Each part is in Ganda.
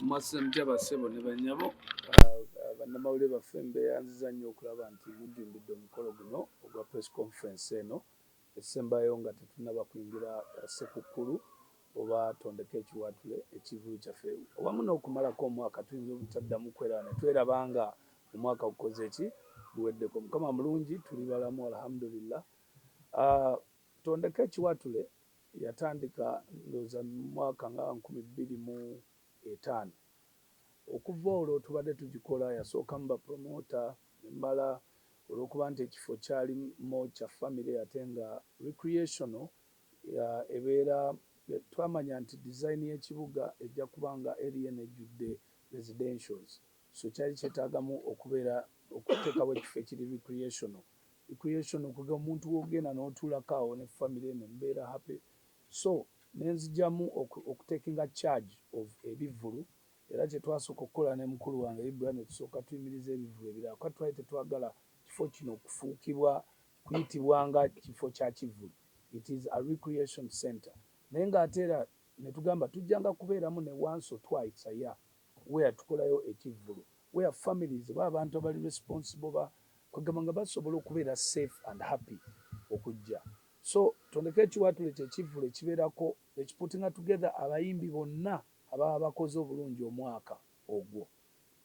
Mwasuze mutya bassebo ne bannyabo? Bannamawulire baffe, mbeeyanziza nnyo okulaba nti mujjumbidde omukolo guno ogwa press conference eno esembayo nga tetunnaba kuyingira Ssekukkulu oba Tondeka Ekiwaatule, ekivvulu kyaffe, wamu n'okumalako omwaka. Tuyinza obutaddamu kweraba ne tweraba nga omwaka gukoze ki, guweddeko. Mukama mulungi, tuli balamu, alhamdulillah. Tondeka Ekiwaatule yatandika ndowooza mu mwaka nga 2005. Okuva olwo tubadde tugikola. Yasookamu bapromota nemmala olw'okuba nti ekifo kyalimu kya famire ate nga recreational ebeera. Twamanya nti design y'ekibuga ejja kuba nga area eno ejjudde residentials, so kyali kyetaagamu okubeera okuteekawo ekifo ekiri recreational. Recreational kuga omuntu w'ogenda n'otuulako awo ne famire ne mubeera happy. So nenzigyamu okutekinga charge of ebivvulu, era kye twasooka okukola ne mukulu wange Ibra ne tusooka tuyimiriza ebivvulu ebirala, kuba twali tetwagala kifo kino kufuukibwa kuyitibwa nga kifo kya kivvulu. It is a recreation center, naye ng'ate era ne tugamba tujjanga kubeeramu ne once or twice a year where tukolayo ekivvulu, where families oba abantu abali responsible ba kwegamba nga basobola okubeera safe and happy okujja. So Tondeka Ekiwaatule kyekivvulu ekibeerako ekiputinga together abayimbi bonna ababa bakoze obulungi omwaka ogwo.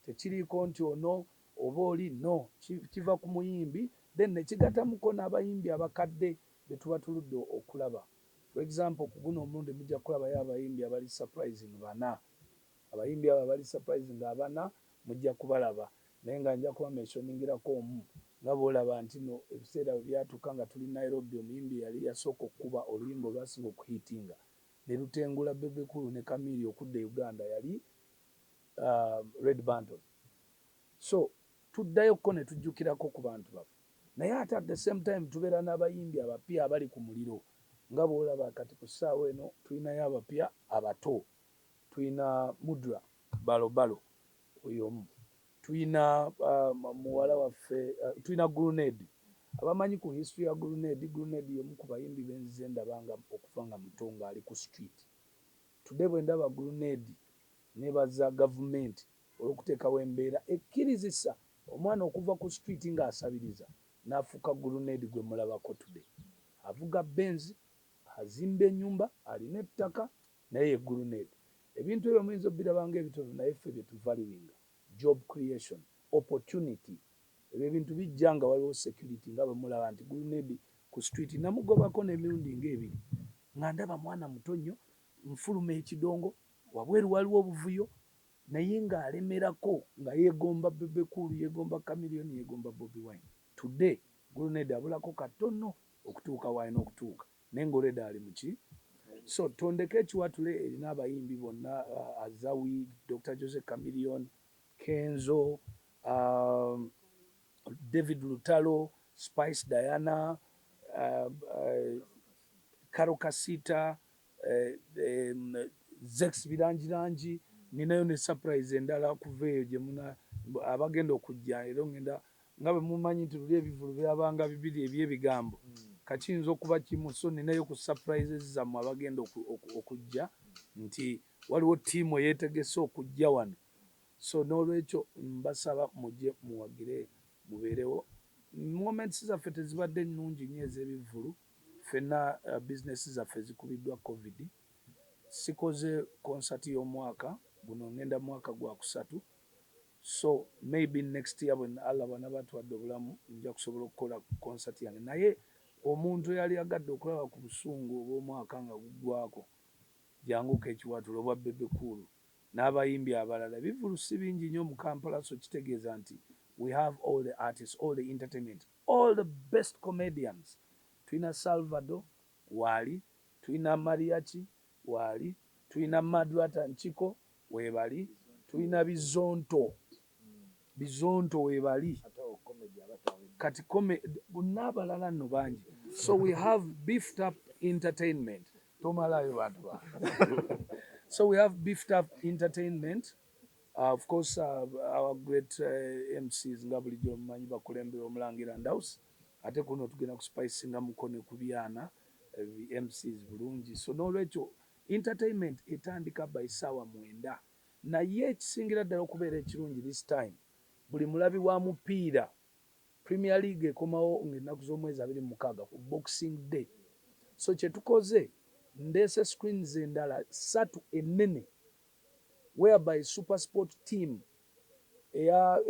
Tekiriiko nti ono oba oli, no, kiva ku muyimbi, then nekigatamuko n'abayimbi abakadde be tuba tuludde okulaba. For example, ku guno omulundi mujja kulabayo abayimbi abali surprising bana. Abayimbi abo abali surprising abana mujja kubalaba, naye nga nja kuba mentioningirako omu. Nga bw'olaba nti no ebiseera bwe byatuuka nga tuli Nairobi, omuyimbi yali yasooka okukuba oluyimba olwasinga okuhitinga ne lutengula Bebe Cool ne Chameleone okudda e Uganda yali Red Banton. So tuddayokko ne tujjukirako ku bantu baffe, naye ate at the same time tubeera n'abayimbi abapya abali ku muliro. Nga bw'olaba kati ku ssaawa eno tulinayo abapya abato. Tulina Mudra Balobalo oyo omu, tulina muwala waffe, tulina Grenade. Abamanyi ku history ya Grenade, Grenade y'omu ku bayimbi benzize ndaba nga okuva nga muto ng'ali ku street. Today bwe ndaba Grenade, nebaza gavumenti olw'okuteekawo embeera ekkirizisa omwana okuva ku street ng'asabiriza n'afuuka Grenade gwe mulabako today. Avuga Benz, azimba ennyumba, alina ettaka, naye ye Grenade. Ebintu ebyo muyinza obiraba nga ebitono, naye ffe bye tuvaluinga: job creation, opportunity. Ebyo ebintu bijja nga waliwo security. Nga bwe mulaba nti Grenade ku street namugobako n'emirundi ng'ebiri nga ndaba mwana muto nnyo, nfuluma ekidongo, wabweru waliwo obuvuyo, naye ng'alemerako nga yeegomba Bebe Cool, yeegomba Chameleone, yeegomba Bobi Wine. Today Grenade abulako katono okutuuka w'alina okutuuka, naye ng'already ali muki. So Tondeka Ekiwatule erina abayimbi bonna: Azawi, Dr Jose Chameleone, Kenzo, David Lutalo, Spice Diana, Karole Kasita, Zex Bilangilangi. Ninayo ne surprise endala okuva eyo gye muna abagenda okujja. Era ngenda nga bwe mumanyi nti luli ebivvulu byabanga bibiri eby'ebigambo, kakiyinza okuba kimu. So ninayo ku surprises zammwe abagenda okujja nti waliwo ttiimu eyeetegese okujja wano. So n'olwekyo mbasaba mujje muwagire, mubeerewo. Moments zaffe tezibadde nnungi nnyo ez'ebivvulu. Ffenna bizinesi zaffe zikubiddwa COVID. Sikoze konsati y'omwaka guno, ngenda mwaka gwa kusatu. So maybe next year bwe Allah bw'anaaba atuwadde obulamu, nja kusobola okukola konsati yange. Naye omuntu eyali agadde okulaba ku busungu obw'omwaka nga guggwako, janguko Ekiwatule obwa Bebe Cool n'abayimbi abalala. Ebivvulu si bingi nnyo mu Kampala, so kitegeeza nti we have all the artists, all the entertainment, all the best comedians. Tulina Salvador waali, tulina Mariachi waali, tulina Madrata Nkiko weebali, tulina Bizonto, Bizonto weebali. Kati bonna abalala nno bangi. So we have beefed up entertainment. Tomalayo bantu ba. So we have beefed up entertainment. Of course, our great MCs nga bulijjo mumanyi bakulembera Omulangira Ndaus. Ate kuno tugenda kuspicinga mukono ku byana MCs bulungi. So n'olwekyo entertainment etandika by ssaawa 9. Naye ekisingira ddala okubeera ekirungi, this time buli mulabi wa mupiira, Premier League ekomawo ng'ennaku z'omwezi 26 ku Boxing Day. So kyetukoze, ndeese screens endala ssatu ennene, whereby Super Sport team eya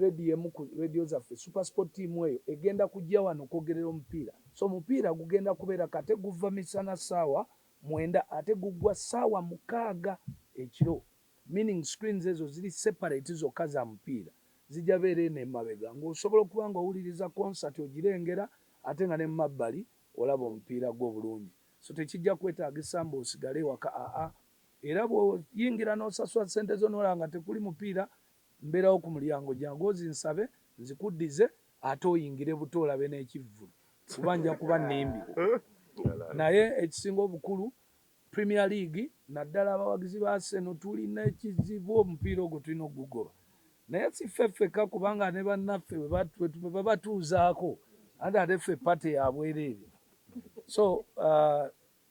radio, emu ku radio zaffe, Super Sport team eyo egenda kujja wano okwogerera omupiira. So omupiira gugenda kubeera kate guva misana 9:00 ate guggwa 6:00 ekiro, meaning screens ezo ziri separate zokka za mupiira, zijja beera eno emabega ng'osobola okuba nga owuliriza concert ogirengera ate nga ne mu mabbali olaba omupiira gwo bulungi. So tekijja kwetaagisa mbu osigale ewaka, aa. Era bw'oyingira n'osasula ssente zo n'olaba nga tekuli mupiira, mbeerawo ku mulyango, jangu ozinsabe nzikuddize ate oyingire buto olabe n'ekivvulu, kuba nja kuba nnimbi. Naye ekisinga obukulu, Premier League, naddala abawagizi ba Arsenal, tulina ekizibu, omupiira ogwo tulina okugugoba. Naye si ffe ffekka, kubanga ne bannaffe bwe babatuuzaako ate ffe party yabwereere. So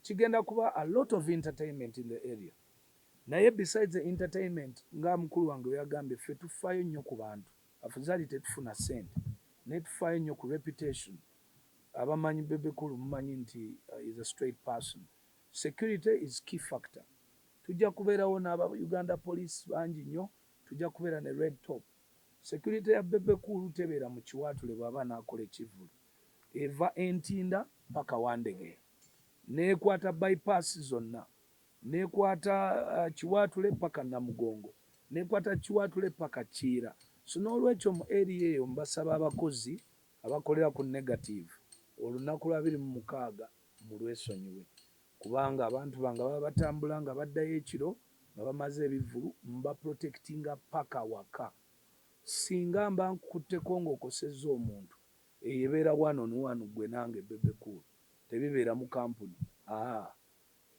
kigenda kuba a lot of entertainment in the area. Naye besides the entertainment, nga mukulu wange weyagambye, ffe tufaayo nnyo ku bantu. Afuzaali tetufuna ssente, naye tufaayo nnyo ku reputation. Abamanyi Bebe Cool mumanyi nti is a straight person. Security is key factor. Tujja kubeerawo n'aba Uganda Police bangi nnyo, tujja kubeera ne red top. Security ya Bebe Cool tebeera mu Kiwaatule. Bw'aba n'akola ekivvulu, eva Entinda paka Wandegeya, neekwata bypass zonna, nekwata Kiwaatule paka Namugongo, nekwata Kiwaatule paka Kiira. So n'olwekyo mu area eyo mbasaba abakozi abakolera ku negative, olunaku lwa 26 mulwesonyiwe, kubanga abantu bange baba batambula nga baddayo ekiro nga bamaze ebivvulu, mbaprotectinga paka waka. Singa mba nkukutteko ng'okosezza omuntu, eyo ebeera one on one, gwe nange Bebe Cool, tebibeera mu kampuni, aa,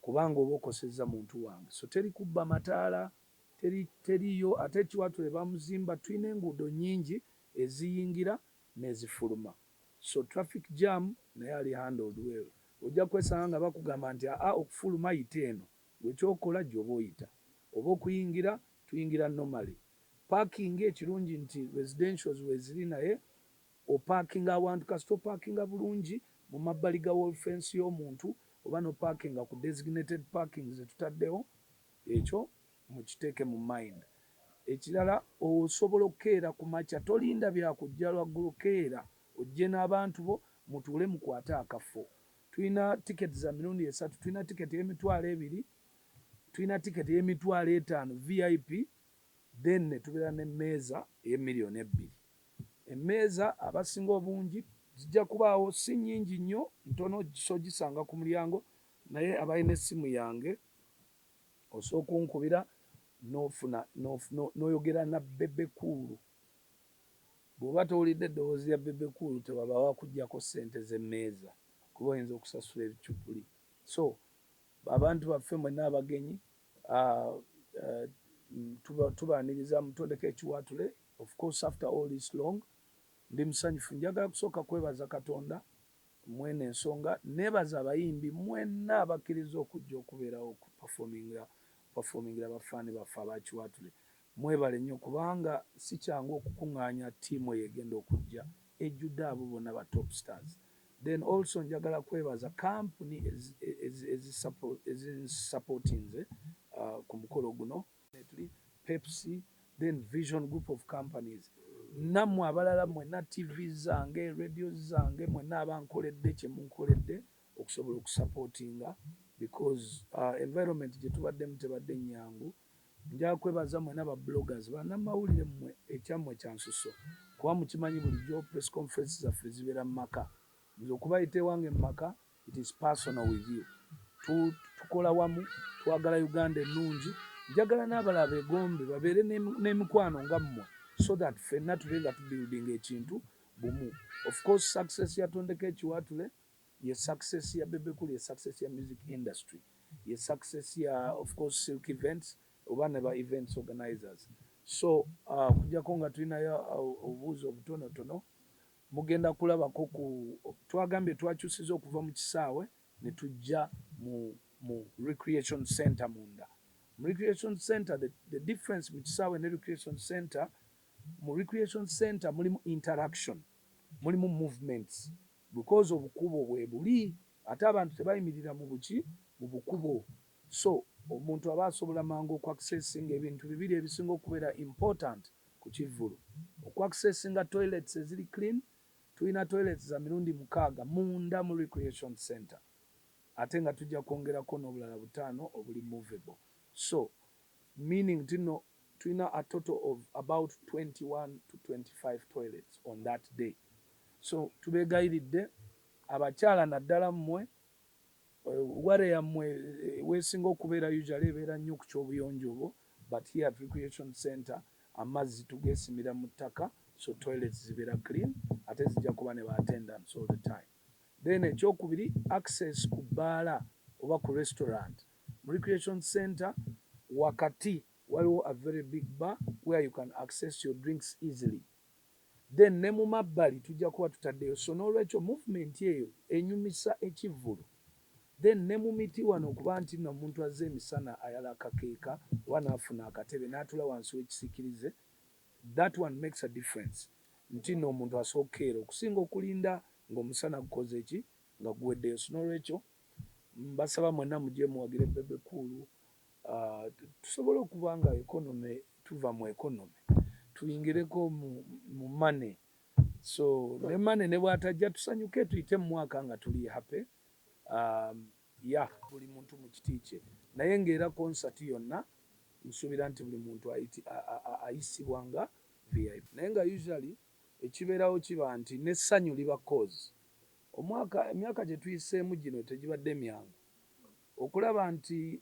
kubanga oba okosezza muntu wange. So teri kubba mataala, teri, teriyo. Ate Kiwatule bamuzimba, tulina enguudo nnyingi eziyingira n'ezifuluma, so traffic jam naye ali handled well. Ojja kwesanga nga bakugamba nti aa, okufuluma yita eno, gwe kyokola gy'oba oyita, oba okuyingira tuyingira normally. Parking, ekirungi nti residentials weziri, naye opaakinga awantu, kasita opaakinga bulungi mu mabbali ga wall fence y'omuntu oba nopaakinga ku designated parking zetutaddewo, ekyo mukiteeke mu mind. Ekirala, osobola okukeera ku makya, tolinda byakujja lwaggulo, keera ojje n'abantu bo mutuule mukwate akafo. Tulina tiketi za mirundi esatu. Tulina tiketi ey'emitwalo 2, tulina tiketi ey'emitwalo 5 VIP, then ne tubeera n'emmeeza ey'emiliyoni 2. Emmeeza abasinga obungi zijja kubaawo, si nnyingi nnyo, ntono, so gisanga ku mulyango. Naye abalina essimu yange, osobola okunkubira n'ofuna n'oyogera na Bebe Cool. Bw'oba towulidde eddoboozi lya Bebe Cool, tewabawa kuggyako ssente z'emmeeza, kuba oyinza okusasula ebicupuli. So abantu baffe mwenna abagenyi, tubaaniriza mutondeko Ekiwaatule. Of course, after all this long, ndi musanyufu. Njagala kusooka kwebaza Katonda mwene ensonga, neebaza abayimbi mwenna abakkiriza okujja okubeerawo okuperformingira bafaani baffe abakiwaatule. Mwebale nnyo, kubanga si kyangu okukuŋŋaanya ttiimu eyo egenda okujja ejjudde abo bonna ba top stars. Then also njagala kwebaza kampuni ezinsupportinze ku mukolo guno, tuli Pepsi, then Vision Group of Companies, nammwe abalala mwenna, TV zange, radio zange, mwenna abankoledde kyemunkoledde okusobola okusupportinga, because environment gye tubaddemu tebadde nnyangu. Njagala kwebaza mwenna ba bloggers, bannamawulire mmwe, ekyammwe kyansuso, kuba mukimanyi bulijjo press conference zaffe zibeera mu maka. Nze okubayita ewange mu maka, it is personal with you. Tukola wamu, twagala Uganda ennungi. Njagala n'abalala beegombe babeere n'emikwano nga mmwe, so that ffenna tube nga tubuildinga ekintu bumu. Of course, success ya Tondeka Ekiwaatule ye success ya Bebe Cool, ye success ya music industry, ye success ya, of course, Silk Events oba ne ba events organizers. So okuggyako nga tulinayo obubuuzo obutonotono, mugenda kulabako ku twagambye twakyusiza okuva mu kisaawe ne tujja mu recreation center munda. Mu recreation center, the difference mu kisaawe ne recreation center, mu recreation center mulimu interaction, mulimu movements, because obukubo bwe buli, ate abantu tebayimirira mu buki, mu bukubo. So omuntu aba asobola mangu okuaccessinga ebintu bibiri ebisinga okubeera important ku kivvulu: okuaccessinga toilets eziri clean. Tulina toilets za mirundi 6 munda mu recreation center, ate nga tujja kwongerako n'obulala butaano obuli movable. So meaning tino tulina a total of about 21 to 25 toilets on that day. So tubeegayiridde, abakyala naddala mmwe, worry yammwe weesinga okubeera usually ebeera nnyo ku kyobuyonjo obwo, but here at recreation center amazzi tugeesimira mu ttaka, so toilets zibeera clean, ate zijja kuba ne ba attendants all the time. Then ekyokubiri, access ku bbaala oba ku restaurant. Mu recreation center wakati waliwo a very big bar where you can access your drinks easily. Then ne mu mabbali tujja kuba tutaddeyo. So n'olwekyo movement eyo enyumisa ekivvulu. Then ne mu miti wano, okuba nti nno omuntu azze emisana ayala akakeeka oba n'afuna akatebe n'atula wansi w'ekisiikirize, that one makes a difference nti nno omuntu asookeera okusinga okulinda ng'omusana gukoze ki, nga guweddeyo. So n'olwekyo mbasaba mwenna mujje muwagire Bebe Cool, tusobole okuba nga economy, tuva mu economy tuyingireko mu money. So ne money ne bw'atajja, tusanyuke, tuyite mu mwaka nga tuli happy. Ya buli muntu mu kiti kye, naye ng'era concert yonna nsuubira nti buli muntu ayisibwa nga VIP. Naye nga usually ekibeerawo kiba nti n'essanyu liba cause omwaka, emyaka gye tuyiseemu gino tegibadde myangu. Okulaba nti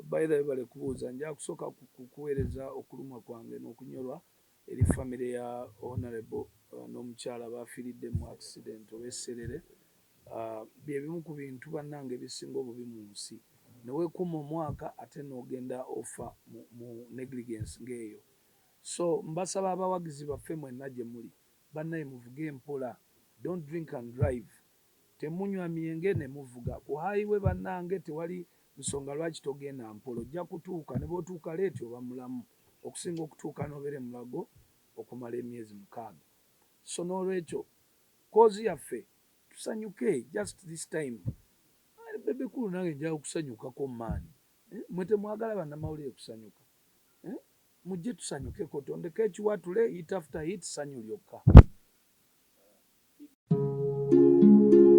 by the way, bale kubuuza, nja kusooka kuweereza okulumwa kwange n'okunyolwa eri famire ya Honorable n'omukyala bafiiridde mu accident oba esserere. Bye bimu ku bintu, bannange, ebisinga obubi mu nsi, ne weekuuma omwaka ate n'ogenda ofa mu negligence ng'eyo. So mbasaba abawagizi baffe mwenna gye muli, bannaye, muvuge empola, don't drink and drive, temunywa myenge ne muvuga ku highway. Bannange, tewali nsonga lwaki togenda mpola, ojja kutuuka. Ne bw'otuuka late oba mulamu okusinga okutuuka n'obeera emulago okumala emyezi 6. So n'olwekyo cause yaffe tusanyuke just this time. Bebe Cool nange njagala okusanyukako maani. Eh, mwe temwagala bannamawulire kusanyuka? Eh, mujje tusanyukeko, tondeko ekiwatule, hit after hit, ssanyu lyokka.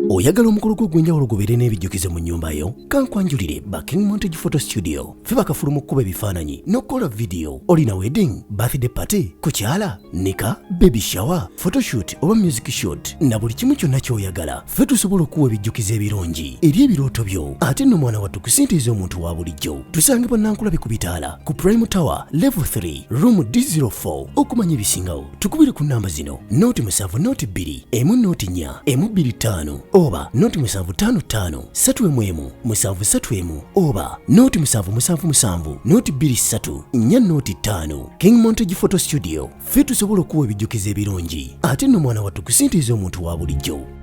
Oyagala omukolo gwo ogw'enjawulo gubeere n'ebijjukizo mu nnyumba yo? Kankwanjulire ba King Montage Photo Studio. Ffe bakafulu mu kkuba ebifaananyi n'okukola vidiyo. Olina wedding, birthday party, kukyala, nika, baby shower, photoshoot oba music shoot, na buli kimu kyonna ky'oyagala, ffe tusobola okuwa ebijjukizo ebirungi eri ebirooto byo. Ate nno mwana wattu, ku ssente ez'omuntu wa bulijjo. Tusangibwa Nankulabi ku bitaala ku Prime Tower level 3 room D04. Okumanya ebisingawo, tukubire ku namba zino: 0 7 0 2 1 0 4 1 2 5 oba 0 7 5 5 3 1 1 7 3 1 oba 0 7 7 7 0 2 3 4 0 5. King Montage Photo Studio, ffe tusobola okuwa ebijjukizo ebirungi, ate nno mwana wattu, ku ssente ez'omuntu wa bulijjo.